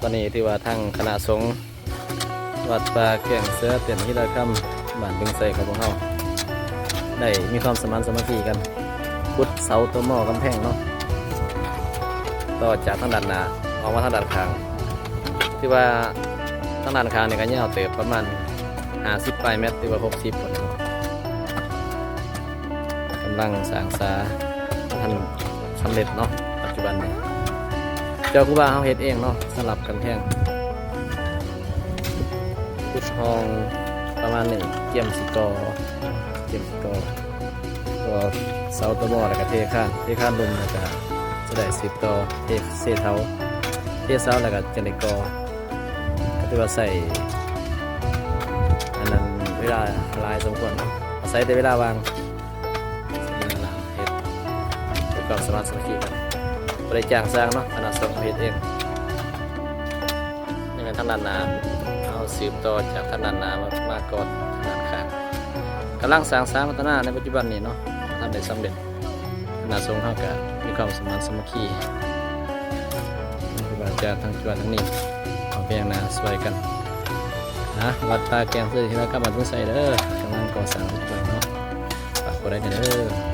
ຕອນນີ້ຖືວ່າທາງຄະນະສົງວັດປ່າແກ້ງເສືອ ເຕັ້ນຫີລາຄຳ ບ້ານບຶງໄຊຂອງພວກເຮົາ ໄດ້ມີຄວາມສະໝານສາມັກຄີກັນ ຂຸດເສົາຕໍມໍກຳແພງເນາະ ຕໍ່ຈາກທາງດ້ານໜ້າອອກມາທາງດ້ານຂ້າງ ຖືວ່າທາງດ້ານຂ້າງນີ້ກໍຍາວເຕີບ ປະມານຫ້າສິບປາຍແມັດ ຫຼືວ່າຫົກສິບພຸ້ນເນາະ. ກຳລັງສ້າງສາ ບໍ່ທັນສຳເລັດເນາະ ປັດຈຸບັນນີ້ ເຈົ້າຄູບາເຮົາເຮັດເອງເນາະ ສຳລັບກຳແພງ ຂຸດຮ່ອງປະມານນີ້ ກຽມຊິກໍ່ ກຽມຊິກໍ່ ກໍ່ເສົາຕໍມໍ ແລ້ວກະເທຄານ ເທຄານລຸ່ມ ແລ້ວກະຈະໄດ້ສືບຕໍ່ ເທເສາ ເທເສົາ ແລ້ວກະຈະໄດ້ກໍ່ ກໍຖືວ່າໃຊ້ ອັນນັ້ນ ເວລາຫຼາຍສົມຄວນເນາະ ອາໄສແຕ່ເວລາວ່າງ ເຮັດດ້ວຍຄວາມສາມັກສາມັກຄີກັນ ບໍ່ໄດ້ຈ້າງຊ່າງເນາະ ຄະນະສົງເຮົາເຮັດເອງ. ນີ້ແມ່ນທາງດ້ານໜ້າ ເຮົາສືບຕໍ່ຈາກທາງດ້ານໜ້າມາ ມາກ່ອນທາງດ້ານຂ້າງ ກຳລັງສ້າງສາພັດທະນາໃນປັດຈຸບັນນີ້ເນາະ ບໍ່ທັນໄດ້ສຳເລັດ. ຄະນະສົງເຮົາກະມີຄວາມສະໝານສາມັກຄີ ມີຄູບາອາຈານທັງຈຸດທາງນີ້ ເອົາພຽງໜ້າຊ່ວຍກັນນະ ວັດປ່າແກ້ງເສືອ ທີ່ວ່າກຳລັງສົງໄຊເດີ ກຳລັງກໍ່ສ້າງປັດຈຸບັນເນາະ ຝາກກົດໄລແດ່ເດີ.